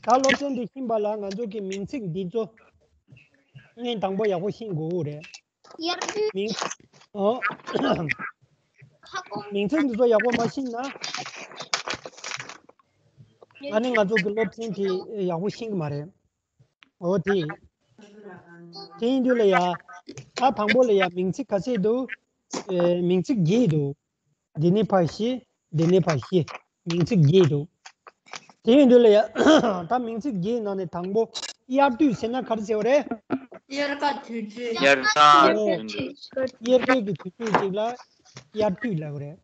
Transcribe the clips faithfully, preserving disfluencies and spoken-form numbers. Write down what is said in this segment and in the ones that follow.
ད་སློབ་ཚན་འདི་ཤེས་པ་ལ་ང་ཚོ་གི་མིང་ཚིག་འདི་ཚོ་སྔོན་དང་པོ་ཡག་པོ་ཤེས་དགོས་རེད། དབྱར་དུས། མིང་། ཨོ། ཁ་སྐོམ། མིང་ཚིག་འདི་ཚོ་ཡག་པོ་མ་ཤེས་ན། ཨ་ནི་ང་ཚོ་གི་སློབ་ཚན་དེ་ཡག་པོ་ཤེས་ཀྱི་མ་རེད། ཨོ་དེ། དེ་ཡིན་དུས་ལ་ཡ། ད་དང་པོ་ལ་ཡ་མིང་ཚིག་ག་ཚད་འདུག་ཨེ། མིང་ཚིག་བརྒྱད་འདུག་འདི་ནས་ཕར་བཤད། འདི་ནས་ཕར་བཤད། མིང་ཚིག་བརྒྱད་འདུག་དེ་ཡིན་དུས་ལ་ཡ། ད་མིང་ཚིག་བརྒྱད་ནང་ནས་དང་པོ། དབྱར་དུས་ཟེར་ན་ག་རེ་ཟེར་བ་རེད། དབྱར་ཁ་དུས་ཚོད། དབྱར་ཁ་དུས་ཚོད། དབྱར་ཁའི་གི་དུས་ཚོད་ཅིག་ལ་དབྱར་དུས་ལབ་རེད།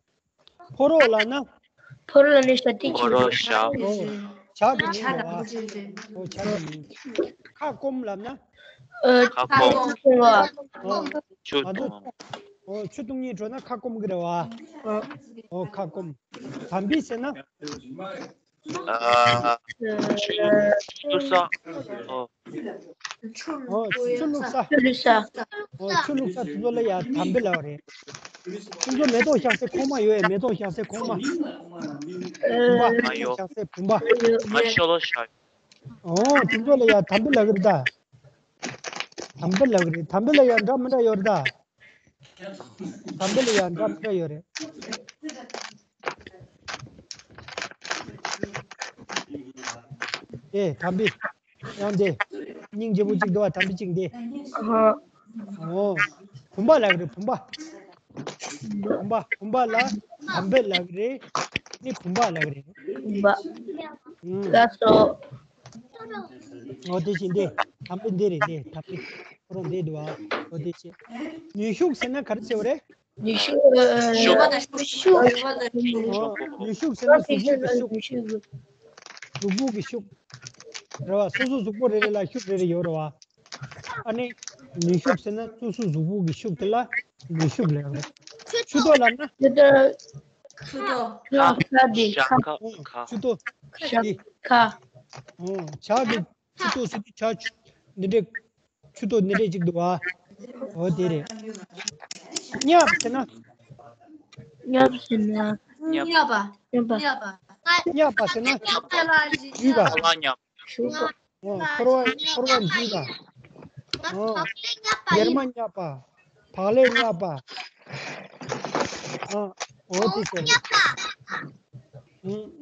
ཕོ་རོག་ལབ་ན། ཕོ་རོག་ལབ་ན་ཞག་དུས་ཕོ་རོག་ཞག་ཨོ། ཞག་གི་མིང་རེད་བ། ཨོ་ཞག་གི་མིང་། ཁ་སྐོམ་ལབ་ན། ཨ། ཁ་སྐོམ། ཁ་སྐོམ་ཟེར་བ། ཨོ། ཆུ་ང་ཚོ་འཐུང་། ཨོ་ཆུ་འཐུང་ནས་འགྲོ་ན་ཁ་སྐོམ་གི་རེད་བ། ཨོ་ཁ་སྐོམ། དམ་བི་ཟེར་ན། ཨ། ཆུ་བླུགས་ས། ཨོ། ཨོ་ཆུ་བླུགས་ས། ཆུ་བླུགས་ས། ཨོ་ཆུ་བླུགས་ས་དེ་ཚོ་ལ་ཡ་དམ་བི་ལབ་རེད། དེ་ཚོ་མེ་ཏོག་བཞག་སའི་ཁོག་མ་ཡོད་ཡ། མེ་ཏོག་བཞག་སའི་ཁོག་མ། བུམ་པ། མེ་ཏོག་བཞག་སའི་བུམ་པ། ང་ཤོ་ལོ་ཤ། ཨོ་དེ་ཚོ་ལ་ཡ་དམ་བི་ལབ་གི་རེད་ད། དམ་བི་ལབ་གི་རེད། དམ་བི་ལ་ཡ་འདྲ་མི་འདྲ་ཡོད་རེད་ད། དམ་བི་ལ་ཡ་འདྲ་མི་འདྲ་ཡོད་རེད། ཨེ་དམ་བི། ཡང་དེ། སྙིང་རྗེ་པོ་གཅིག་འདུག་བ། དམ་བི་གཅིག་འདི། ཨོ། བུམ་པ་ལབ་གི་རེད་བུམ་པ། བུམ་པ་བུམ་པ་ལ་དམ་བི་ལབ་གི་རེད། ནི་བུམ་པ་ལབ་གི་རེད། བུམ་པ། ཨུམ། ལགས་སོ། ཨོ་དེ་བཞིན་དེ། དམ་བི་འདི་རེད་དེ་དམ་བི། ཁོ་རང་འདི་འདུག་བ། ཨོ་དེ་བཞིན། ནུས་ཤུགས་ཟེར་ན་ག་རེ་ཟེར་བ་རེད། ནུས་ཤུགས། ཨ། ཤུགས། ཨ། ཤུགས། ཨོ་ནུས་ཤུགས་ཟེར་ན་གཟུགས་པོ་གི་ཤུགས། གཟུགས་པོ་གི་ཤུགས། རེད་བ། སོ་སོ་གཟུགས་པོ་རེ་རེ་ལ་ཤུགས་རེ་རེ་ཡོད་རེད་བ། ཨ་ནི། ནུས་ཤུགས་ཟེར་ན་སོ་སོ་གཟུགས་པོ་གི་ཤུགས་དེ་ལ་ནུས་ཤུགས་ལབ་རེད། མཆུ་ཏོ་ལབ་ན། མཆུ་ཏོ། མཆུ་ཏོ། ཁ། ཁ་འདི་ཁ། ཁ། ཁ། མཆུ་ཏོ། ཁ་འདི། ཁ། ཨོ་ཇག་གི་མཆུ་ཏོ་ཟེར་དུས་ཇག་འདི་འདྲས། མཆུ་ཏོ་འདི་འདྲས་ཅིག་འདུག་བ། འོ་དེ་རེད། སྙབ་ཟེར་ན། སྙབ་ཟེར་ན། སྙབ་པ། སྙབ་པ། སྙབ་པ་ཟེར་ན། འཇུས་པ། ཨ། ཕོར་བ། ཕོར་བ་འཇུས་པ། ཨ། སྒྱེར་མ་སྙབ་པ། བག་ལེབ་སྙབ་པ། ཨ། འོ་དེ་ཟེར།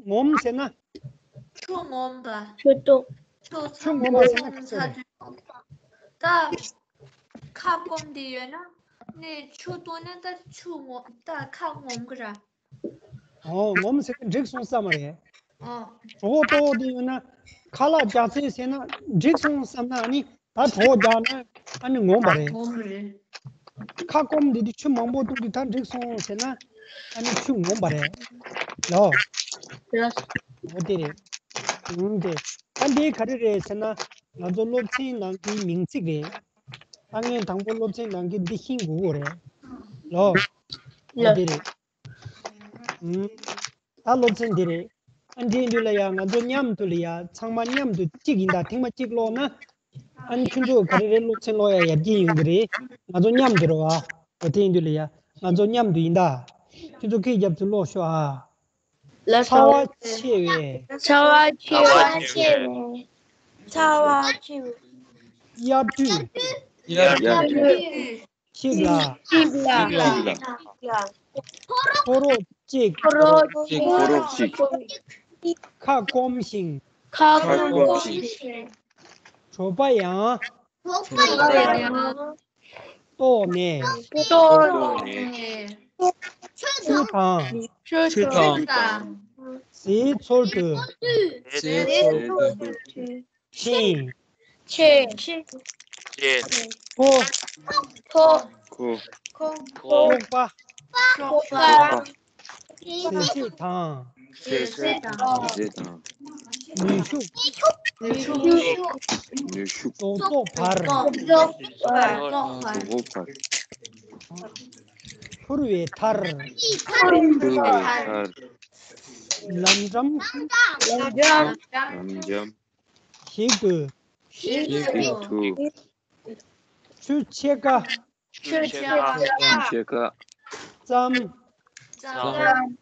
ངོམ་ཟེར་ན། ཆུ་ངོམ་པ། ཆུ་ཏོག་ཆུ་ཆུ་ངོམ་པ་ཟེར་ན་ག་ཚོད་རེད། ད་ཁ་སྐོམ་དེ་ཡོད་ན་ནི་ཆུ་བཏུང་ན་ད་ཆུ་ངོམ་ད་ཁ་ངོམ་གི་ར། ཨོ་ངོམ་ཟེར་ན་འགྲིག་སོང་བསམ་མ་རེད། ཨོ། གྲོད་ཁོག་ལྟོགས་པོ་དེ་ཡོད་ན་ཁ་ལག་རྒྱག་ཚད་ཟེར་ན་འགྲིག་སོང་བསམ་ན་ཨ་ནི། ད་གྲོད་ཁོག་རྒྱགས་ན་ཨ་ནི་ངོམ་པ་རེད། ངོམ་རེད། ཁ་སྐོམ་འདི་དུས་ཆུ་མང་པོ་བཏུང་དུས་ད་འགྲིག་སོང་ཟེར་ན་ཨ་ནི་ཆུ་ངོམ་པ་རེད། ལོ། ཡ། འོ་དེ་རེད། ཨུམ་དེ། ད་འདི་ག་རེ་རེད་ཟེར་ན་ང་ཚོ་སློབ་ཚན་ནང་གི་མིང་ཚིག་རེད། ད་ངས་དང་པོ་སློབ་ཚན་ནང་གི་འདི་ཤེས་དགོས་ཀྱི་རེད། ལོ། འོ་དེ་རེད། ཨུམ། ད་སློབ་ཚན་འདི་རེད། ཨ་འདྲེ་འདུས་ལ་ཡ་ང་ཚོ་མཉམ་དུ་ལ་ཡ་ཚང་མ་མཉམ་དུ་གཅིག་ཡིན་ད་ཐེངས་མ་གཅིག་ཀློག་ན། ཨ་ནི་ཁྱོད་ཚོ་ག་རེ་རེད་སློབ་ཚན་ཀློག་ཡ་ཡར་རྒྱས་ཡོང་གི་རེད། ང་ཚོ་མཉམ་དུ་རེད་བ། འོ་དེ་ཡིན་དུས་ལ་ཡ་ང་ཚོ་མཉམ་དུ་ཡིན་ད། ཁྱོད་ཚོ་སྐད་རྒྱབ་ཚུལ་ཀློག་ཤོག་ཨ། ལ་ཚ་བ་ཆེ་བའི། ཚ་བ་ཆེ་བའི། ཚ་བ་ཆེ་བའི། དབྱར་དུས། དབྱར་དུས། ཞིག་ལ། ཞིག་ལ། ཕོ་རོག་ཅིག་ཕོ་རོག་ཅིག་ཕོ་རོག་ཅིག་ཁ་སྐོམ་ཞིང་། ཁ་སྐོམ་ཞིང་། གྲོད་པ་ཡང་། གྲོད་པ་ཡང་། ལྟོགས་ནས། ལྟོགས་ནས། ཆུ་དང་། ཆུ་དང་། ཟས་འཚོལ་དུ། ཟས་འཚོལ་དུ། ཕྱིན། ཕྱིན། ཕྱིན། ཕོ། ཕོ། ཁོ། ཁོ། ཁོག་པ། ཁོག་པ། ཟས་ཟས་དང་། ཟས་ཟས་དང་། ཟས་དང་། ནུས་ཤུགས། ནུས་ཤུགས། ནུས་ཤུགས། རྡོག་རྡོག་བར། རྡོག་རྡོག་བར། རྡོག་རྡོག་བར། ཕུར་བའི་མཐར། ཕུར་བའི་མཐར། ལམ་འགྲམ། ལམ་འགྲམ། ལམ་འགྲམ། ཞིག་ཏུ། ཞིག་ཏུ། ཆུ་ཕྱེད་ཀ་ཆུ་ཕྱེད་ཀ་ཕྱེད་ཀ་ཙམ། ཙམ།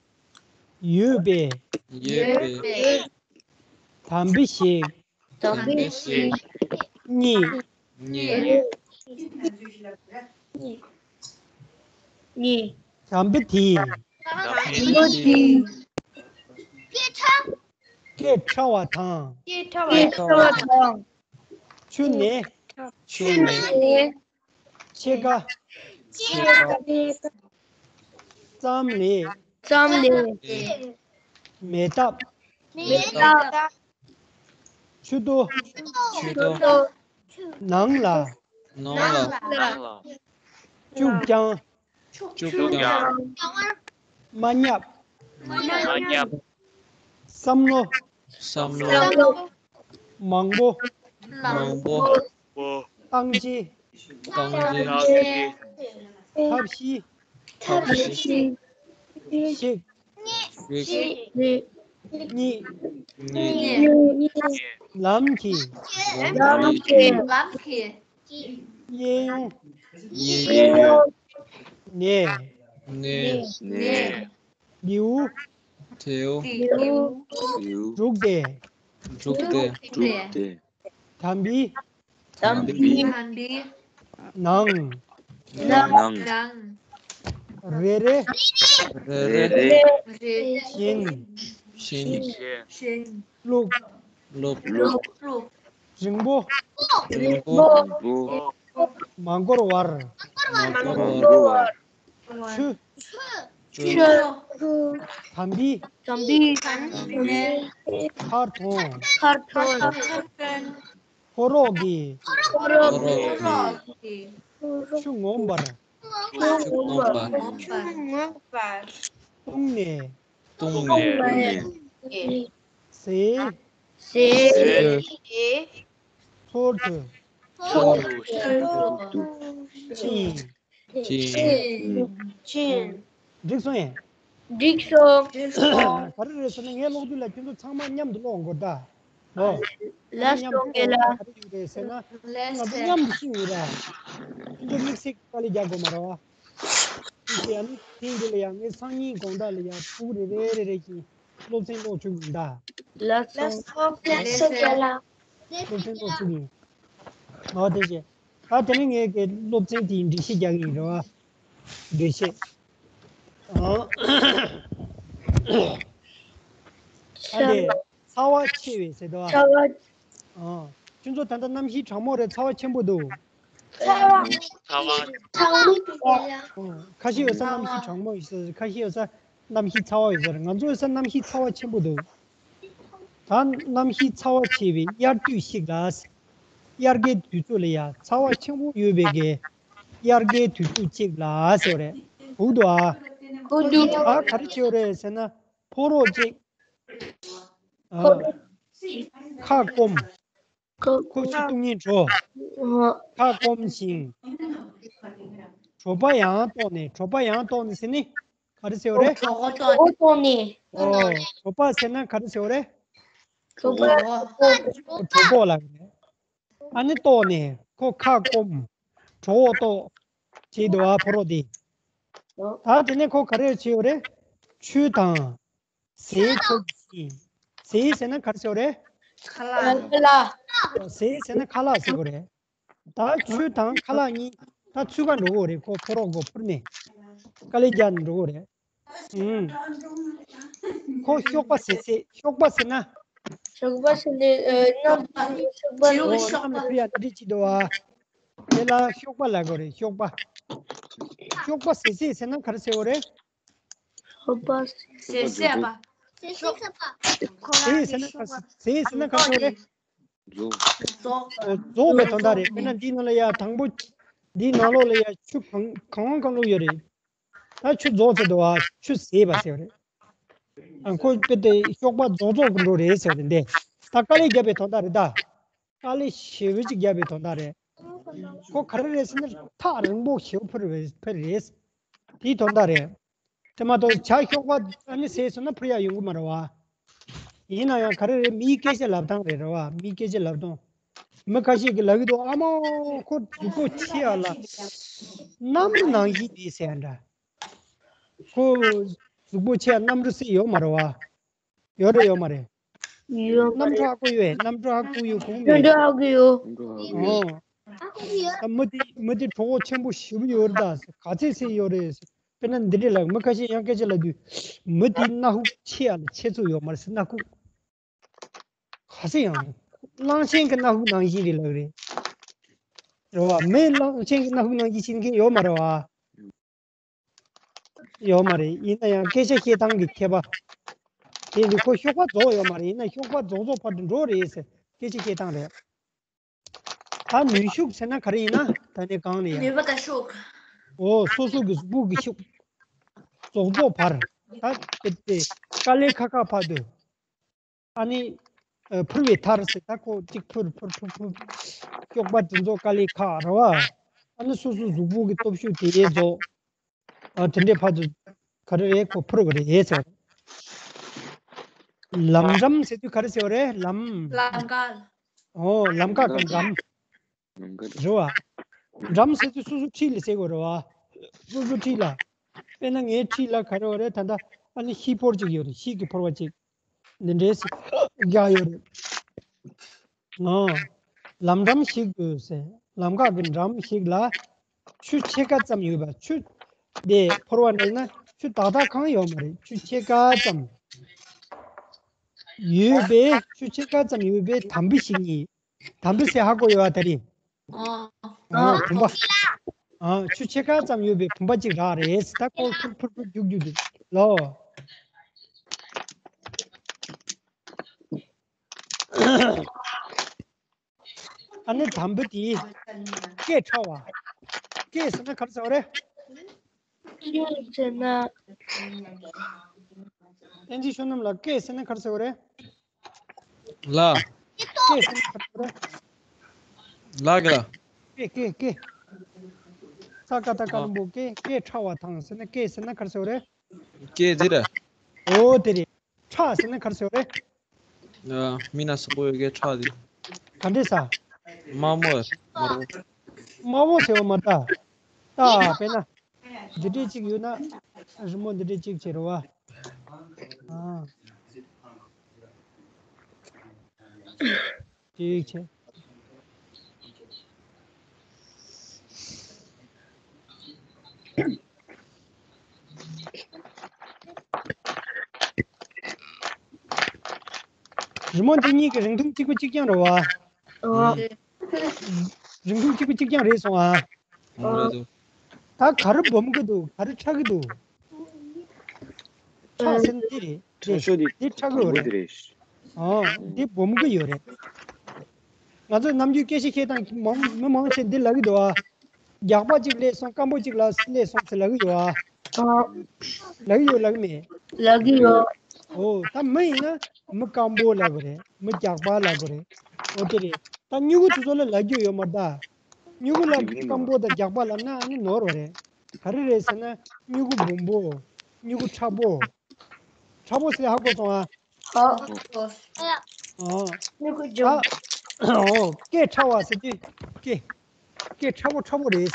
ཡོད་པའི། ཡོད་པའི། དམ་པའི་ཞིང་། དམ་པའི་ཞིང་། གཉིས། གཉིས། གཉིས། དམ་པའི་དེ། དམ་པའི་དེ། སྐད་ཕྲ་བ་དང་། སྐད་ཕྲ་བ་དང་། ཆུ་ནི། ཆུ་ནི། ཕྱེད་ཀ་ཕྱེད་ཀ་ཙམ་ལས། ཙམ་ལས། མེ་ཏོག་མེ་ཏོག་ཆུ་ཏོ། ཆུ་ཏོ། ནང་ལ། ནང་ལ། བཅུག་ཀྱང་། བཅུག་ཀྱང་། མ་བསྙབ། མ་བསྙབ། བསམ་བློ། བསམ་བློ། མང་པོ། མང་པོ། བཏང་ཅི། བཏང་ཅི། ཐབས་ཤེས། ཐབས་ཤེས། ཤིག་ཤིག་གཉིས། གཉིས། ལམ་གྱི། ལམ་གྱི། གཡས་གཡོན། གཡས་གཡོན། ནས། ནས། ནས། ལེའུ། ལེའུ། ལེའུ། བསྒྲུགས་ཏེ། བསྒྲུགས་ཏེ། བསྒྲུགས་ཏེ། དམ་པའི། དམ་པའི། ནང་། ནང་། རེ་རེ། རེ་རེ། བཞིན། བཞིན། བླུགས། བླུགས། རིང་པོ། རིང་པོ། མ་འགོར་བར། མ་འགོར་བར། ཆུ། ཆུ། དམ་པའི། དམ་པའི། མཁར་ཐོན། མཁར་ཐོན། ཕོ་རོག་གི། ཕོ་རོག་གི། ཆུ་ངོམས་པར། ཆུ་ངོམས་པར། བཏུང་ནས། བཏུང་ནས། ཟས། ཟས། འཚོལ་དུ། འཚོལ་དུ། ཕྱིན། ཕྱིན། ཕྱིན། འགྲིག་སོང་ངས། འགྲིག་སོང་། ག་རེ་རེད་ཟེར་ན། ངའི་ཀློག་དུས་ལ་ཁྱོད་ཚོ་ཚང་མ་མཉམ་དུ་ཀློག་དགོས་ད། ཨོ། ལགས་སོ། མཉམ་དུ་ཀློག་དགོས། ག་རེ་ཡོད་རེད་ཟེར་ན། ང་ཚོ་མཉམ་དུ་ཤེས་དགོས་ར། ཁྱོད་ཚོ་དམིགས་བསལ་དཀའ་ལས་རྒྱག་དགོས་མ་རེད་བ། དེ་ཡང་ནི་ཐེངས་འདི་ལ་ཡང་ངས་སང་ཉིན་དགོང་དག་ལ་ཡང་ཕྲུ་གུ་རེ་རེ་རེ་རེ་བཞིན་སློབ་ཚན་ཀློག་བཅུག་གི་ཡིན་ད། ལགས་སོ། ལགས་སོ་རྒན་ལགས། སློབ་ཚན་ཀློག་བཅུག་གི་ཡིན། ཨོ་དེ་བྱས། ད་དེ་ནས་ངས་ཀྱི་སློབ་ཚན་དེའི་འགྲེལ་བཤད་རྒྱག་གི་ཡིན་རེད་བ། འགྲེལ་བཤད། ཨོ། ད་དེ་ཚ་བ་ཆེ་བའི་ཟེར་དོ། ཚ་བ། ཨོ། ཁྱོད་ཚོ་ད་ལྟ་གནམ་གཤིས་གྲང་མོ་རེད། ཚ་བ་ཆེན་པོ་འདུག་ཚ་བ། ཚ་བ། གྲང་མོ་འདུག་ཡ། ཨོ། ཁ་ཤས་ཡོད་ས་གནམ་གཤིས་གྲང་མོ་ཡོད་ས། ཁ་ཤས་ཡོད་ས་གནམ་གཤིས་ཚ་བ་ཡོད་ས་རེད། ང་ཚོ་ཡོད་ས་གནམ་གཤིས་ཚ་བ་ཆེན་པོ་འདུག་ད་གནམ་གཤིས་ཚ་བ་ཆེ་བའི་དབྱར་དུས་ཤིག་ལ། དབྱར་ཁའི་དུས་ཚོད་ལ་ཡ་ཚ་བ་ཆེན་པོ་ཡོད་པའི་གི་དབྱར་ཁའི་དུས་ཚོད་ཅིག་ལ་ཟེར་བ་རེད། འུ་དུ་ཨ། འུ་དུ། ཨ་ག་རེ་བྱེད་བ་རེད་ཟེར་ན། ཕོ་རོག་ཅིག་ཨ། ཁ་སྐོམ། ཁོ་ཆུ་བཏུང་ཉིན་བྲོ། ཁ་སྐོམ་ཞིང་། གྲོད་པ་ཡང་ལྟོགས་ནས། གྲོད་པ་ཡང་ལྟོགས་ནས་ཟེར་ནི་ག་རེ་ཟེར་བ་རེད། གྲོད་པ་ལྟོགས་ནས། ཨོ། གྲོད་པ་ཟེར་ན་ག་རེ་ཟེར་བ་རེད། གྲོད་པ། གྲོད་པ་ལ་རེད། ཨ་ནི་ལྟོགས་ནས་ཁོ་ཁ་སྐོམ། གྲོད་པ་ལྟོགས། བྱེད་འདུག་ཨ་ཕོ་རོག་དེ། ད་དེ་ནས་ཁོ་ག་རེ་བྱེད་ཡོད་རེད། ཆུ་དང་། ཟས་འཚོལ་གྱིས། ཟས་ཟེར་ན་ག་རེ་ཟེར་བ་རེད། ཁ་ལག་ཁ་ལག་ཟས་ཟེར་ན་ཁ་ལག་ཟེར་དགོས་རེད། ད་ཆུ་དང་ཁ་ལག་གཉིས་ད་ཚུར་ཁ་འགྲོ་གི་རེད། ཁོ་ཕོ་རོག་གོ་ཕུར་ནས་དཀའ་ལས་རྒྱག་ནས་འགྲོ་གི་རེད། ཨུམ། ཁོ་ཤོག་པ་ཟས་ཟས། ཤོག་པ་ཟེར་ན། ཤོག་པ་ཟེར་ནས་ཨ་གནམ་ཤོག་པ་ལ། ཨོ་གནམ་ལ་ཕུར་ཡ་འདི་འདྲ་ཅིག་འདུག་ཨ། དེ་ལ་ཤོག་པ་ལབ་དགོས་རེད། ཤོག་པ། ཤོག་པ་ཟས་ཟས་ཟེར་ན་ག་རེ་ཟེར་བ་རེད། ཤོག་པ། ཟས་ཟས་པ། ཟས་ཟས་ན་ག་ཟས་ཟས་ན་ག་ཟེར་བ་རེད། རྫོགས། རྫོགས་པའི་དོན་དག་རེད། དཔེར་ན་འདིའི་ནང་ལ་ཡ་དང་པོ། འདིའི་ནང་ལོགས་ལ་ཡ་ཆུ་གང་གང་གང་བླུགས་ཡོད་རེད། ད་ཆུ་རྫོགས་ཚར་འདུག་ཨ། ཆུ་ཟད་པ་ཟེར་བ་རེད། ཨ་ཁོ་དཔེ་དེ་ཤོག་པ་རྫོགས་རྫོགས་ཀྱི་འགྲོ་རེད་ཟེར་བ་རེད། འདི་ད་དཀའ་ལས་བརྒྱབ་པའི་དོན་དག་རེད་ད། དཀའ་ལས་ཞེ་པོ་ཅིག་བརྒྱབ་པའི་དོན་དག་རེད། ཁོ་ག་རེ་རེད་ཟེར་ན་ཐག་རིང་པོ་ཞེ་པོ་འཕུར་བའི་འཕུར་རེད། དེའི་དོན་དག་རེད། དེ་མ་གཏོགས་བྱ་ཤོག་པ་ཨ་ནི་ཟས་སོང་ན་འཕུར་ཡག་ཡོང་གི་མ་རེད་བ། ཡིན་ན་ཡང་ག་རེ་རེད། མིའི་སྐད་ཆ་ལབ་སྟངས་རེད་རེད་བ། མིའི་སྐད་ཆ་ལབ་སྟངས། མི་ཁ་ཤས་ཀྱིས་ལབ་ཀྱི་འདུག་ཨ་མ། ཁོ་གཟུགས་པོ་ཆེ་ཡ་ལ་གནམ་གྲུ་ནང་བཞིན་རེད་ཟེར་ཡ་འདྲ། ཁོ་གཟུགས་པོ་ཆེ་ཡ་གནམ་གྲུ་ཟེར་ཡོད་མ་རེད་བ། ཡོད་རེད་ཡོད་མ་རེད། ཡོད་མ་གནམ་གྲུ་རེད། ཧ་གོ་ཡོད། གནམ་གྲུ་ཧ་གོ་ཡོད་གོང་གནམ་མེད། གྲུ་ཧ་གོ་ཡོད། ཨོ། ད་མི་དེ་མི་དེ་གྲོགས་པོ་ཆེན་པོ་ཞེ་པོ་ཡོད་རེད་ད་ཟེར། ག་ཚད་ཟེར་ཡོད་རེད་ཟེར། དཔེར་ན་འདི་འདྲས་ལ་མི་ཁ་ཤས་ཡང་སྐད་ཆ་ལབ་དུས། མི་དེའི་སྣ་ཁུག་ཆེ་ཡ་ལ་ཆེ་ཚོད་ཡོད་མ་རེད་ཟེར། སྣ་ཁུག་ག་ཚད་ཡང་རེད། གླང་ཆེན་གྱི་སྣ་ཁུག་ནང་བཞིན་རེད་ལབ་རེད། རེད་བ། མི་གླང་ཆེན་གྱི་སྣ་ཁུག་ནང་བཞིན་ཤེས་མཁན་ཡོད་མ་རེད་བ། ཡོད་མ་རེད། ཡིན་ན་ཡང་སྐད་ཆ་བཤད་སྟངས་ཀྱི་ཁྱད་པར། དེ་འདི་ཁོ་གཤོག་པ་རྫོགས་ཡོད་མ་རེད། ཡིན་ན་གཤོག་པ་རྫོགས་རྫོགས་བར་དུ་འགྲོ་རེད་ཟེར། སྐད་ཆ་བཤད་སྟངས་རེད། ད་ནུས་ཤུགས་ཟེར་ན་ག་རེ་ཡིན་ན། ད་ནི་གང་ནས་ཡང་ནུས་པ་དང་ཤུགས། ཨོ། སོ་སོ་གི་གཟུགས་པོ་གི་ཤུགས་རྫོགས་རྫོགས་བར། ད་དེ་དེ་དཀའ་ལས་ཁག་ཁག་བར་དུ། ཨ་ནི། ཨ། འཕུར་བའི་མཐར་ཟེར། ད་ཁོ་གཅིག་འཕུར་འཕུར་འཕུར་འཕུར། གཤོག་པ་དེ་ཚོ་དཀའ་ལས་ཁག་རེད་བ། ཨ་ནི་སོ་སོ་གཟུགས་པོ་གི་སྟོབས་ཤུགས་དེ་རྫོགས། ཨ། དེ་འདྲའི་བར་དུ་ག་རེ་རེད། ཁོ་འཕུར་བ་རེད་ཟེར། ལམ་འགྲམ་ཟེར་དུས་ག་རེ་ཟེར་བ་རེད། ལམ། ལམ་ཁ། ཨོ། ལམ་ཁ་གི་འགྲམ། ལམ་ཁ་རེད་བ། འགྲམ་ཟེར་དུས་སོ་སོ་འཁྲིས་ལ་ཟེར་དགོས་རེད་བ། སོ་སོ་འཁྲིས་ལ། དཔེར་ན་ངའི་འཁྲིས་ལ་ག་རེ་བ་རེད། ད་ལྟ་ཨ་ནི་ཤིང་ཕོར་གཅིག་ཡོད་རེད། ཤིང་གི་ཕོར་བ་གཅིག་འདི་འདྲས་སུ་བཞག་ཡོད་རེད། ཨ། ལམ་འགྲམ་ཞིག་ཏུ་ཟེར། ལམ་ཁ་གི་འགྲམ་ཞིག་ལ་ཆུ་ཕྱེད་ཀ་ཙམ་ཡོད་པ། ཆུ་དེ་ཕོར་བ་ནང་ན་ཆུ་ཏག་ཏག་གང་ཡོད་མ་རེད། ཆུ་ཕྱེད་ཀ་ཙམ་ཡོད་པའི། ཆུ་ཕྱེད་ཀ་ཙམ་ཡོད་པའི་དམ་བུ་ཞིག་ནི། དམ་བུ་ཟེར་ཧ་གོ་ཡོད་པ། ད་རེད། ཨ། ཨ། བུམ་པ། ཨ། ཆུ་ཕྱེད་ཀ་ཙམ་ཡོད་པའི་བུམ་པ་གཅིག་རག་རེད། ད་ཁོ་འཕུར་འཕུར་འཕུར་རྒྱུག་རྒྱུག་རྒྱུག་ལོ། ཨ་ནི་དམ་བུ་དེ་སྐད་ཕྲ་བ། སྐད་ཟེར་ན་ག་རེ་ཟེར་བ་རེད། སྐད་ཟེར་ན། བསྟན་འཛིན་བསོད་ནམས་ལགས། སྐད་ཟེར་ན་ག་རེ་ཟེར་བ་རེད། ལ། སྐད་ཟེར་ན་ག་རེ་ཟེར་བ་རེད། ལ་གི་ལ། སྐད་སྐད་སྐད། ས་ཀ་བཏགས་སྐ་ལ་བུ་སྐད། སྐད་ཕྲ་བ་དང་ཟེར་ན། སྐད་ཟེར་ན་ག་རེ་ཟེར་བ་རེད། སྐད་འདི་རེད། ཨོ་དེ་རེད། ཕྲ་ཟེར་ན་ག་རེ་ཟེར་བ་རེད། ཨ། མི་སྣ་སོག་པོ་ཡོད་མཁན་ཕྲ་དེ། ག་འདྲས་ས། དམར་མོ། དམར་པོ། དམར་པོ་ཟེར་བ་མ་རེད་ད། ད་དཔེར་ན། འདི་འདྲས་གཅིག་ཡོད་ན། རི་མོ་འདི་འདྲས་གཅིག་བྱེད་རོགས་ཨ། ཨ། གཅིག་བྱེད། རི་མོ་འདི་གཉིས་ཀྱི་རིང་ཐུང་གཅིག་པ་གཅིག་རྐྱང་རེད་བ། ཨོ། རིང་ཐུང་གཅིག་པ་གཅིག་རྐྱང་རེད་སོང་ཨ། ཨོ། ད་ག་རེ་སྦོམ་གི་འདུག་ག་རེ་ཕྲ་གི་འདུག་ཕྲ་ཟེར་ན་འདི་རེད། ཕྲ་ཤོས་འདི་འདི་ཕྲ་གི་ཡོད་རེད། འདི་རེད། ཨོ། འདི་སྦོམ་གི་ཡོད་རེད། ང་ཚོས་ནམ་རྒྱུན་སྐད་ཆ་བཤད་སྟངས་མང་མི་མང་ཆེ་འདི་ལབ་གི་འདུག་ཨ། རྒྱགས་པ་གཅིག་སླེབས་སོང་། སྐམ་པོ་གཅིག་ལ་སླེབས་སོང་ཟེར་ལབ་གི་ཡོད་ཨ། ཨོ། ལབ་གི་ཡོད་ལབ་གི་མེད། ལབ་གི་ཡོད། ཨོ། ད་མི་ཡིན་ན་མི་སྐམ་པོ་ལབ་དགོས་རེད། མི་རྒྱགས་པ་ལབ་དགོས་རེད། ཨོ་དེ་རེད། ད་སྨྱུ་གུ་དེ་ཚོ་ལ་ལབ་རྒྱུ་ཡོད་མ་རེད་ད། སྨྱུ་གུ་ལ་སྐམ་པོ་དང་རྒྱགས་པ་ལབ་ན་ཨ་ནི་ནོར་བ་རེད། ག་རེ་རེད་ཟེར་ན་སྨྱུ་གུ་སྦོམ་པོ། སྨྱུ་གུ་ཕྲ་པོ། ཕྲ་པོ་ཟེར་ཧ་གོ་སོང་ཨ། ཨོ། ཨོ། སྨྱུ་གུ་ལྗང་། ཨོ། སྐད་ཕྲ་བ་ཟེར་དུས་སྐད། སྐད་ཕྲ་པོ་ཕྲ་པོ་རེད།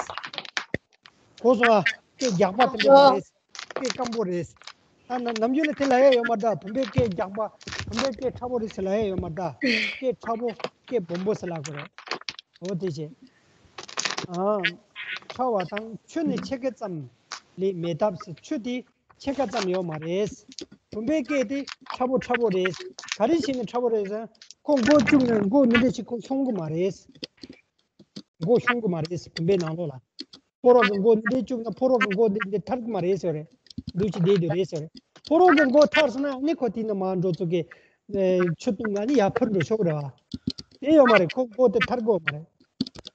གོ་སོང་ཨ། སྐད་རྒྱགས་པ་དེ་འདྲ་མ་རེད། སྐད་སྐམ་པོ་རེད། ད་ནམ་རྒྱུན་ལ་དེ་ལབ་ཡ་ཡོད་མ་རེད་ད། བུམ་པའི་སྐད་རྒྱགས་པ། བུམ་པའི་སྐད་ཕྲ་པོ་རེད་ཟེར་ལབ་ཡ་ཡོད་མ་རེད་ད། སྐད་ཕྲ་པོ་སྐད་སྦོམ་པོ་ཟེར་ལབ་དགོས་རེད། འོ་དེ་བྱས། ཨ། ཕྲ་བ་དང་ཆུ་ནི་ཕྱེད་ཀ་ཙམ་ལས་མེད་སྟབས་ཟེར། ཆུ་དེ་ཕྱེད་ཀ་ཙམ་ཡོད་མ་རེད། བུམ་པའི་སྐད་དེ་ཕྲ་པོ་ཕྲ་པོ་རེད། ག་རེ་བྱས་ནས་ཕྲ་པོ་རེད་ཟེར་ན། ཁོ་མགོ་བཅུག་ན་མགོ་འདི་འདྲ་ཞིག་ཁོ་ཤོང་གི་མ་རེད། མགོ་ཤོང་གི་མ་རེད་བུམ་པའི་ནང་ལོགས་ལ། ཕོ་རོག་གི་མགོ་འདི་འདྲ་བཅུག་ན་ཕོ་རོག་གི་མགོ་འདི་འདི་ཐར་གི་མ་རེད་ཟེར་རེད། འདུག་ཅི་བསྡད་དུ་རེད་ཟེར་རེད། ཕོ་རོག་གི་མགོ་ཐར་སོང་ན་ནི་ཁོ་དེ་ནས་མར་འགྲོ་ཚུགས་ཀྱི། ཆུ་བཏུང་ན་ནི་ཡར་འཕུར་འགྲོ་ཆོག་གི་རེད་བ། དེ་ཡོད་མ་རེད། ཁོ་མགོ་དེ་ཐར་དགོས་མ་རེད།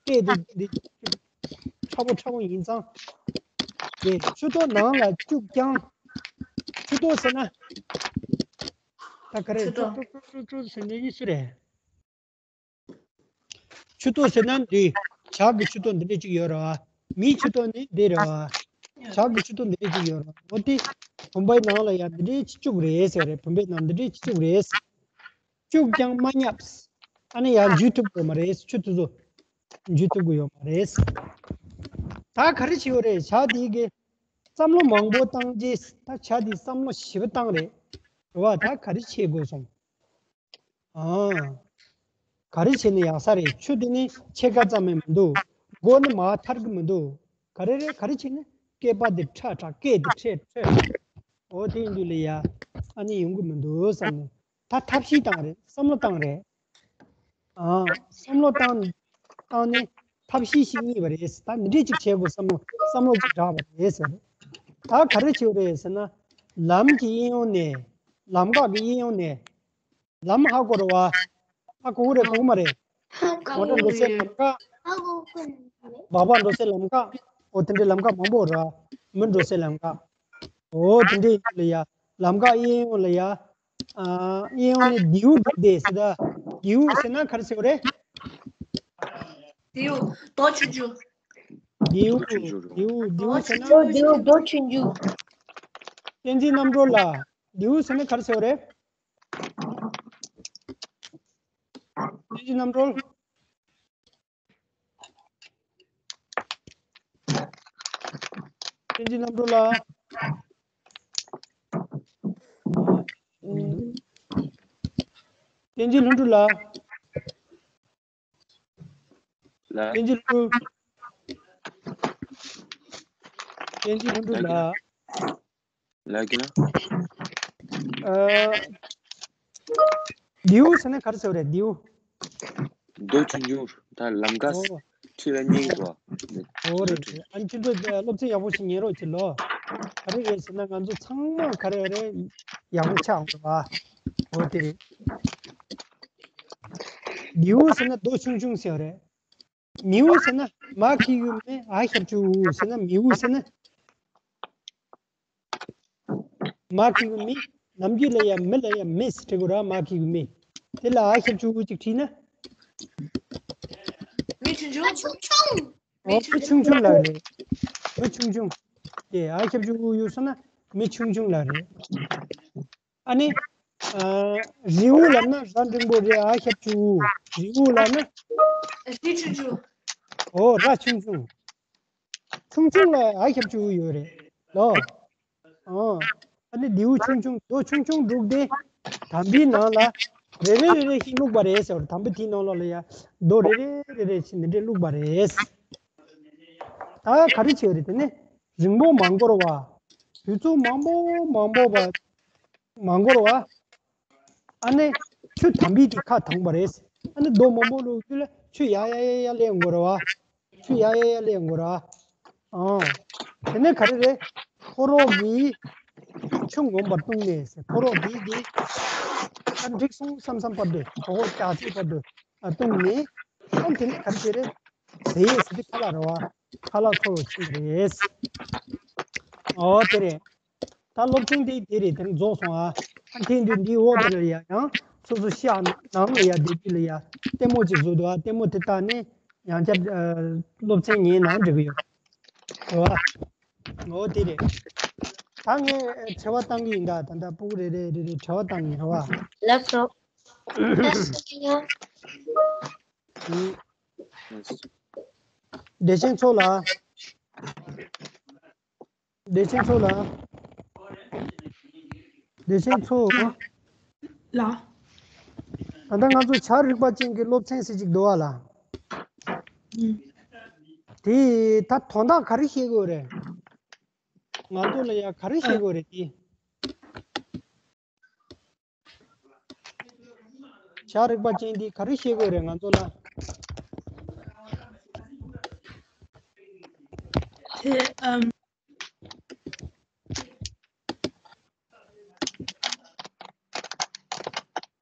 སྐད་དེ་འདི་ཕྲ་པོ་ཕྲ་པོ་ཡིན་ཙང་། དེ་ཆུ་ཏོ་ནང་ལ་བཅུག་ཀྱང་། ཆུ་ཏོ་ཟེར་ན། ད་ག་རེ། ཆུ་ཏོ། ཀྲུ་ཀྲུ་ཀྲུ་ཀྲུ་ཟེར་ནས་ཡིན་སུ་རེད། ཆུ་ཏོ་ཟེར་ན་འདི། ཇག་གི་ཆུ་ཏོ་འདི་འདྲ་ཅིག་ཡོད་རེད་བ། མིའི་ཆུ་ཏོ་ནི་འདི་རེད་བ། ཇག་གི་ཆུ་ཏོ་འདི་འདྲ་ཅིག་ཡོད་རེད། འོ་དེ་བུམ་པའི་ནང་ལ་ཡང་འདི་འདྲ་ཅིག་བཅུག་རེད་ཟེར་རེད། བུམ་པའི་ནང་འདི་འདྲ་ཅིག་བཅུག་རེད། བཅུག་ཀྱང་མ་བརྙབས། ཨ་ནི་ཡང་འཇུས་ཐུབ་དགོས་མ་རེད། ཆུ་དེ་ཚོ་འཇུས་ཐུབ་དགོས་ཡོད་མ་རེད། ད་ག་རེ་བྱེད་ཡོད་རེད། བྱ་དེ་གི་བསམ་བློ་མང་པོ་བཏང་རྗེས། ད་བྱ་དེ་བསམ་བློ་ཞེ་པོ་བཏང་རེད། རེད་བ། ད་ག་རེ་བྱེད་དགོས་སོང་། ཨ། ག་རེ་བྱས་ནས་ཡག་ས་རེད། ཆུ་དེ་ནི་ཕྱེད་ཀ་ཙམ་མིན་མི་འདུག་མགོ་ནི་མར་ཐར་གི་མི་འདུག་ག་རེ་རེད། ག་རེ་བྱས་ནས་སྐེད་པ་དེ་ཁྲ་ཁྲ། སྐེད་དེ་ཁྲ་ཁྲ། འོ་དེ་ཡིན་དུས་ལ་ཡ། ཨ་ནི་ཡོང་གི་མི་འདུག་བསམ་ནས། ད་ཐབས་ཤེས་བཏང་རེད། བསམ་བློ་བཏང་རེད། ཨ། བསམ་བློ་བཏང་བཏང་ནས་ཐབས་ཤེས་ཤིག་རྙེད་པ་རེད། ད་འདི་འདྲས་ཅིག་བྱེད་དགོས་བསམ་བློ་བསམ་བློ་ཅིག་དྲག་པ་རེད་ཟེར། ད་ག་རེ་བྱེད་དགོས་རེད་ཟེར་ན། ལམ་གྱི་གཡས་གཡོན་ནས། ལམ་འགག་གི་གཡས་གཡོན་ནས། ལམ་ཧ་གོ་རེད་བ། ཧ་གོ་གི་རེད། གོ་གི་མ་རེད། ཧ་གོ་མོ་ཊ་འགྲོ་སའི་ལམ་འགག་སྦག་སྦག་འགྲོ་སའི་ལམ་འགག་འོ་དེ་འདྲའི་ལམ་འགག་མང་པོ་རེད་བ། མི་འགྲོ་སའི་ལམ་འགག་འོ་དེ་འདྲའི་ཡིན་ལ་ཡ། ལམ་འགག་གཡས་གཡོན་ལ་ཡ། ཨ། གཡས་གཡོན་ནས་མདེའུ་འགྲོ་བསྡད་ཟེར་ད། མདེའུ་ཟེར་ན་ག་རེ་ཟེར་བ་རེད། མདེའུ། རྡོ་ཆུང་ཆུང་། མདེའུ། མདེའུ། མདེའུ་ཟེར་ན། མདེའུ། རྡོ་ཆུང་ཆུང་། བསྟན་འཛིན་རྣམ་གྲོལ་ལགས། མདེའུ་ཟེར་ན་ག་རེ་ཟེར་བ་རེད། བསྟན་འཛིན་རྣམ་གྲོལ། བསྟན་འཛིན་རྣམ་གྲོལ་ལགས། བསྟན་འཛིན་ལྷུན་གྲུབ་ལགས། ལགས། བསྟན་འཛིན་ལྷུན་གྲུབ། བསྟན་འཛིན་ལྷུན་གྲུབ་ལགས། ལགས་ཀྱི་ན། ཨ། མདེའུ་ཟེར་ན་ག་རེ་ཟེར་བ་རེད། མདེའུ། རྡོ་ཆུང་ཆུང་། ད་ལམ་ཁ། ཨོ། ཁྲིད་ལ་སྙིང་དོ། ཨོ་རེད་རེད། ཨ་ནི་ཁྱེད་ཚོ་སློབ་ཚན་ཡག་པོ་ཞིག་ཉན་རོགས་བྱེད་ལོ། ག་རེ་རེད་ཟེར་ན་ང་ཚོ་ཚང་མ་ག་རེ་རེད། ཡག་པོ་ཆགས་འགྲོ་བ། ཨོ་དེ་རེད། མདེའུ་ཟེར་ན་རྡོ་ཆུང་ཆུང་ཟེར་བ་རེད། མིའུ་ཟེར་ན་མ་ཁི་གུ་མེ། ཨ་ཞབས་ཀྱུ་འུ་ཟེར་ན་མིའུ་ཟེར་ན། མ་ཁི་གུ་མི། ནམ་རྒྱུན་ལ་ཡ་མི་ལ་ཡ་མིས་འབྲི་དགོས་ར། མ་ཁི་གུ་མི། དེ་ལ་ཨ་ཞབས་ཀྱུ་འུ་ཅིག་བྲིས་ན། མི་ཆུང་ཆུང་། ཆུང་ཆུང་། ཨོ་མི་ཆུང་ཆུང་ལ་རེད། མི་ཆུང་ཆུང་། དེ་ཨ་ཞབས་ཀྱུ་འུ་ཡོད་སོང་ན་མི་ཆུང་ཆུང་ལ་རེད། ཨ་ནི། ཨ། རིའུ་ལབ་ན་ར་འགྲེང་བུ་རེད། ཨ་ཞབས་ཀྱུ་འུ། རིའུ་ལབ་ན། རི་ཆུང་ཆུང་། ཨོ་ར་ཆུང་ཆུང་། ཆུང་ཆུང་ལ་ཨ་ཞབས་ཀྱུ་འུ་ཡོད་རེད་ལོ། ཨོ། ཨ་ནི་མདེའུ་ཆུང་ཆུང་རྡོ་ཆུང་ཆུང་འདུག་སྟེ། དམ་བུའི་ནང་ལ་རེ་རེ་རེ་རེ་ཞིག་བླུགས་པ་རེད་ཟེར་བ། དམ་བུ་དེའི་ནང་ལོགས་ལ་ཡ་རྡོ་རེ་རེ་རེ་རེ་ཞིག་འདི་འདྲས་བླུགས་པ་རེད། ད་ག་རེ་བྱས་རེད། དེ་ནས་རིང་པོ་མ་འགོར་བ། དུས་ཚོད་མང་པོ་མང་པོ་བ། མ་འགོར་བ། ཨ་ནི་ཆུ་དམ་བུའི་དེ་ཁ་དྭངས་པ་རེད། ཨ་ནི་རྡོ་མང་པོ་བླུགས་དུས་ལ་ཆུ་ཡར་ཡར་ཡར་ཡར་སླེབས་འགོར་བ། ཆུ་ཡར་ཡར་ཡར་སླེབས་འགོར་བ། ཨང་། དེ་ནས་ག་རེ་རེད། ཕོ་རོག་གིས་ཆུ་ངོམ་པར་བཏུང་ནས་ཟེར། ཕོ་རོག་དེ་གིས་ཨ་འགྲིག་སོང་བསམ་བསམ་བར་དུ་གྲོད་ཁོག་ལྕགས་ཚིག་བར་དུ་ཨ་བཏུང་ནས། ཨ་དེ་ནས་ག་རེ་བྱས་རེད། ཟས་ཟེར་དུས་ཁ་ལག་རེད་བ། ཁ་ལག་འཚོལ་བར་ཕྱིན་པ་རེད། ཨོ་དེ་རེད། ད་སློབ་ཚན་དེ་དེ་རེད། དེ་རིང་རྫོགས་སོང་ཨ། ཨ་ཐེངས་འདི་འདིའི་འོག་དེ་ལ་ཡ་ཡང་སོ་སོ་ཤག་ནང་ལ་ཡ་བསྡད་དུས་ལ་ཡ་ལྟད་མོ་ཅིག་བཟོ་འདུག་ཨ། ལྟད་མོ་དེ་ལྟ་ནས་ཡང་བསྐྱར་ཨ་སློབ་ཚན་ཉན་ན་འགྲིག་གི་ཡོད། རེད་བ། ཨོ་དེ་རེད། ད་ངས་དྲི་བ་བཏང་གི་ཡིན་ད། ད་ལྟ་སྤུ་གུ་རེ་རེ་རེ་རེ་དྲི་བ་བཏང་གི་ཡིན། རེད་བ། ལགས་སོ། ཨུ། བདེ་ཆེན་མཚོ་ལགས། བདེ་ཆེན་མཚོ་ལགས། བདེ་ཆེན་མཚོ། ལགས། ད་ལྟ་ང་ཚོ་བྱ་རིག་པ་ཅན་གྱི་སློབ་ཚན་ཟེར་ཅིག་འདུག་བ་ལ། ཨུ། དེ་ད་དོན་དག་ག་རེ་བཤད་དགོས་རེད། ང་ཚོ་ལ་ཡ་ག་རེ་བཤད་དགོས་རེད་དེ། བྱ་རིག་པ་ཅན་འདི་ག་རེ་བཤད་དགོས་རེད་ང་ཚོ་ལ། དེ་ཨམ།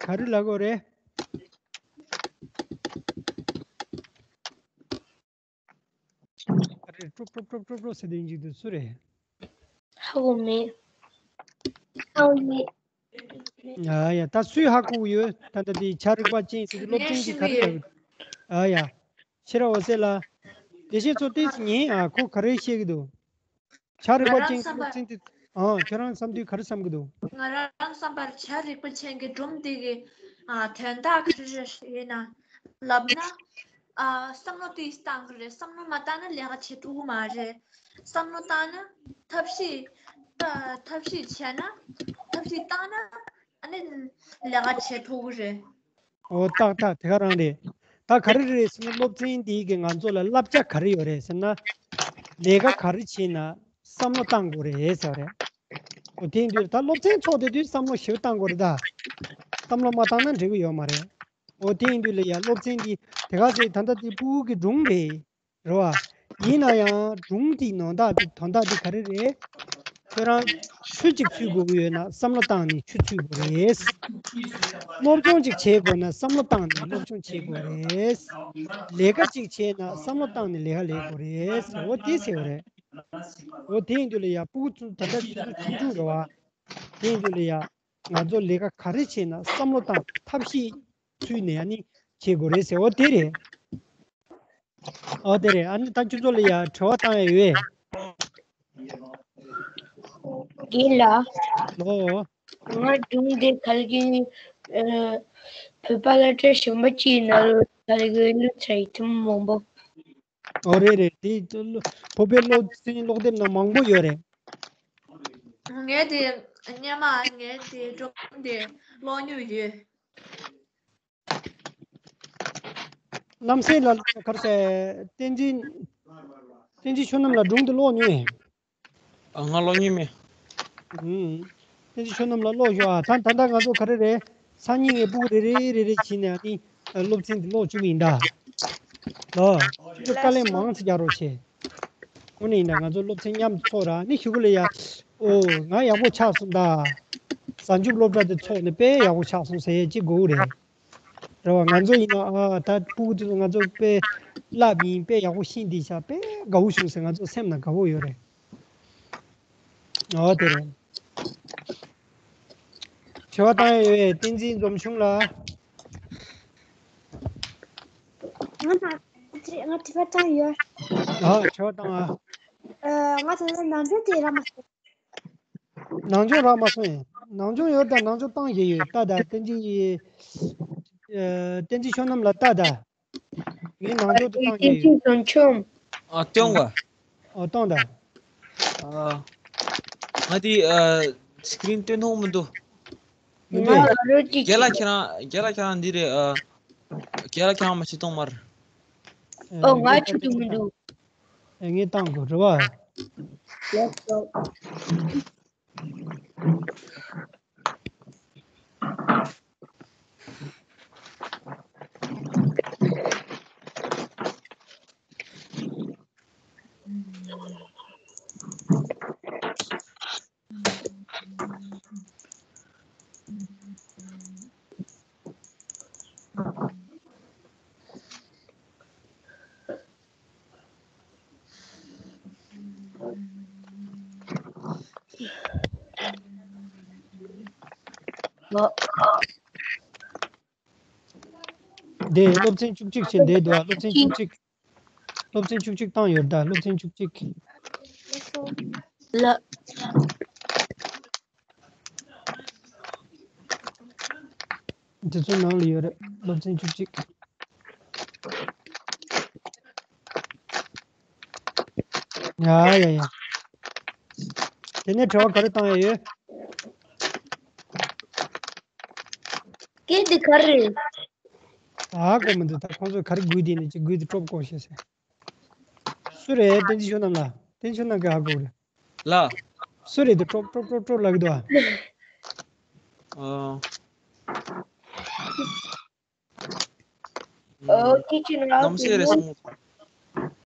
ག་རེ་ལབ་དགོས་རེད། རེད། ཀྲོབ་ཀྲོབ་ཀྲོབ་ཀྲོབ་ཀྲོབ་ཟེར་དུས་འཇིག་ཏུ་སུ་རེད། ཧ་གོ་མེད། ཧ་གོ་མེད། ཨ་ཡ། ད་སུས་ཧ་གོ་གི་ཡོད། ད་ལྟ་དེ་བྱ་རིག་པ་ཅན་ཟེར་དུས་སློབ་ཚན་གྱི་ག་རེ་ལབ། ཨ་ཡ། ཤེས་རབ་འོད་ཟེར་ལགས། བདེ་ཆེན་མཚོ་ཏོག་ཙམ་ཉན་ཨ། ཁོ་ག་རེ་བཤད་ཀྱི་འདུག་བྱ་རིག་པ་ཅན་གྱི་སློབ་ཚན་དེ། ཨ། ཁྱོད་རང་བསམ་དུས་ག་རེ་བསམ་གྱི་འདུག་ང་རང་བསམ་པར་བྱ་རིག་པ་ཅན་གྱི་སྒྲུང་དེ་གི་ཨ་དོན་དག་ག་རེ་རེད་ཡིན་ན། ལབ་ན། ཨ། བསམ་བློ་དེ་བཏང་གི་རེད། བསམ་བློ་མ་བཏང་ན་ལས་ཀ་བྱེད་ཐུབ་ཀྱི་མ་རེད། བསམ་བློ་བཏང་ན་ཐབས་ཤེས། ཐབས་ཤེས་བྱས་ན། ཐབས་ཤེས་བཏང་ན་ཨ་ནི་ལས་ཀ་བྱེད་ཐུབ་ཀྱི་རེད། འོ་ཏག་ཏག་དེ་ག་རང་རེད། ད་ག་རེ་རེད་ཟེར་ན། སློབ་ཚན་འདི་གིས་ང་ཚོ་ལ་བསླབ་བྱ་ག་རེ་ཡོད་རེད་ཟེར་ན། ལས་ཀ་ག་རེ་བྱེད་ན་བསམ་བློ་བཏང་དགོས་རེད་ཟེར་བ་རེད། འོ་དེ་ཡིན་དུས་ད་སློབ་ཚན་ཚོགས་བསྡད་དུས་བསམ་བློ་ཞེ་པོ་བཏང་དགོས་རེད་ད། བསམ་བློ་མ་བཏང་ན་འགྲིག་གི་ཡོད་མ་རེད། འོ་དེ་ཡིན་དུས་ལ་ཡ་སློབ་ཚན་འདི་དེ་ག་ཟེར། ད་ལྟ་འདི་ཕྲུ་གུ་གི་སྒྲུང་རེད། རེད་བ། ཡིན་ན་ཡང་སྒྲུང་དེའི་ནང་དག་དེ་དོན་དག་དེ་ག་རེ་རེད། ཁྱོད་རང་ཆུ་གཅིག་འཚོལ་དགོས་ཀྱི་ཡོད་ན་བསམ་བློ་བཏང་ནས་ཆུ་འཚོལ་དགོས་རེད། སློབ་སྦྱོང་གཅིག་བྱེད་དགོས་ན་བསམ་བློ་བཏང་ནས་སློབ་སྦྱོང་བྱེད་དགོས་རེད། ལས་ཀ་གཅིག་བྱེད་ན་བསམ་བློ་བཏང་ནས་ལས་ཀ་ལས་དགོས་རེད། འོ་དེ་ཟེར་བ་རེད། འོ་དེ་ཡིན་དུས་ལ་ཡ་ཕྲུ་གུ་ཚོ་ད་ལྟ་ཁྱོད་ཚོ་ཆུང་ཆུང་རེད་བ། དེ་ཡིན་དུས་ལ་ཡ། ང་ཚོ་ལས་ཀ་ག་རེ་བྱེད་ན་བསམ་བློ་བཏང་ཐབས་ཤེས་ཚུལ་ནས་ཨ་ནི་བྱེད་དགོས་རེད་ཟེར། འོ་དེ་རེད། འོ་དེ་རེད། ཨ་ནི་ད་ཁྱོད་ཚོ་ལ་ཡ་དྲི་བ་བཏང་ཡ་ཡོད། རྒན་ལགས། ལོ། ང་སྒྲུང་འདི་ག་ལ་གིན། ཨ། བོད་པ་སློབ་གྲྭ་གཞན་པ་གཅིག་ནང་ལ་ག་ལ་གིན་བླུགས་ཚར་ཡིན། ཐུན་མོང་པོ། ཨོ་རེད་རེད། དེ་བོད་པའི་སློབ་ཚན་ཀློག་དེབ་ནང་མང་པོ་ཡོད་རེད། ངས་དེ་སྔོན་མ་ངས་དེ་སྒྲུང་དེ་ཀློག་མྱོང་ཡོད། རྣམ་སྲས་ལ་གར་ཟེར། བསྟན་འཛིན། བསྟན་འཛིན་ཆོས་རྣམ་ལ་སྒྲུང་དེ་ཀློག་མྱོང་ཡིན། ཨ། ང་ཀློག་མྱོང་མེད། ཨུམ། བསྟན་འཛིན་ཆོས་རྣམ་ལ་ཀློག་ཤོག་ཨ། ད་ད་ལྟ་ང་ཚོ་ག་རེ་རེད། སང་ཉིན་ངས་ཕྲུ་གུ་རེ་རེ་རེ་རེ་བྱས་ནས་ཨ་ནི་སློབ་ཚན་འདི་ཀློག་བཅུག་གི་ཡིན་ད། ལོ། ཁྱོད་ཚོ་དཀའ་ལས་མང་ཙམ་རྒྱག་རོགས་བྱེད། དངོས་གནས་ཡིན་ད། ང་ཚོ་སློབ་ཚན་མཉམ་དུ་ཚོགས་ར་ནི་ཞུ་གི་ལ་ཡ། ཨོ་ང་ཡག་པོ་ཆགས་སོང་ད། གཟའ་མཇུག་སློབ་གྲྭ་དེ་ཚོགས་ནས་དཔེ་ཡག་པོ་ཆགས་སོང་ཟེར་ཡས་ཅིག་དགོས་རེད། རེད་བ། ང་ཚོ་ཡིན་ན་ཨ་ད་ཕྲུ་གུ་དེ་ཚོ་ང་ཚོ་དཔེ་བསླབ་ཡིན། དཔེ་ཡག་པོ་ཤེས་བསྡད་ཤག་དཔེ་དགའ་བོ་བྱུང་ཟེར་ང་ཚོ་སེམས་ནང་དགའ་བོ་ཡོད་རེད། ཨོ་དེ་རེད། དྲི་བ་བཏང་ཡོད་པས་བསྟན་འཛིན་འཛོམས་ཆུང་ལ། ང་དང་། ང་དྲི་བ་བཏང་ཡོད། ཨ། དྲི་བ་བཏང་ཨ། ཨ། ང་དང་ནང་ཆོས་དེ་ར་མ་སོང་། ནང་ཆོས་རག་མ་སོང་། ནང་ཆོས་ཡོད་ད། ནང་ཆོས་བཏང་བཞིན་ཡོད། ལྟ་ད། བསྟན་འཛིན། ཨ། བསྟན་འཛིན་ཆོས་རྣམ་ལ་ལྟ་ད། ངས་ནང་ཆོས་དེ་བཏང་བཞིན་ཡོད། བསྟན་འཛིན་བཟང་ཆུང་། ཨ། སྟོན་ག་ཨ། སྟོན་ད། ཨ། ང་དེ། ཨ། སི་ཀི་རིན་སྟོན་ཐུབ་མི་འདུག་མི་འདུག་ང་ལ་རོ་གཅིག་རྒན་ལགས་ཁྱེད་རང་། རྒན་ལགས་ཁྱེད་རང་འདི་རེད། ཨ། རྒན་ལགས་ཁྱེད་རང་མ་ཤི་གཏོང་མར། ཨོ། ང་ཆུ་དུ་མི་འདུག་ཨེ། ངས་བཏང་དགོས་རེད་བ། ལགས་སོ། འདི་སློབ་ཚན་བཅུ་གཅིག་བྱས་འདི་འདུག་ཨ། སློབ་ཚན་བཅུ་གཅིག་སློབ་ཚན་བཅུ་གཅིག་བཏང་ཡོད་ད། སློབ་ཚན་བཅུ་གཅིག་ལ། འདི་ཚོ་ནང་ལ་ཡོད་རེད། སློབ་ཚན་བཅུ་གཅིག་ཡ་ཡ་ཡ། དེ་ནས་དྲི་བ་ག་རེ་བཏང་ཡ་ཡོད། སྐད་འདི་ག་རེ་རེད། ཨ། གོ་མི་འདུག་ད་ཁོང་ཚོས་ག་རེ་དགོས་དེ་ནས་ཅིག་དགོས་དེ་ཀྲོབ་ཀོ་ཤེས་ཟེར། སུ་རེད། བསྟན་འཛིན་ཆོས་རྣམ་ལགས། བསྟན་འཛིན་ཆོས་རྣམ་གིས་ཧ་གོ་རེད། ལགས། སུ་རེད་དེ་ཀྲོབ་ཀྲོབ་ཀྲོབ་ཀྲོབ་ལབ་གི་འདུག་ཨ། ཨ། ཨོ། ཁྱེད་ཀྱི་ནང་ནམ་སེ་རེད་སོང་།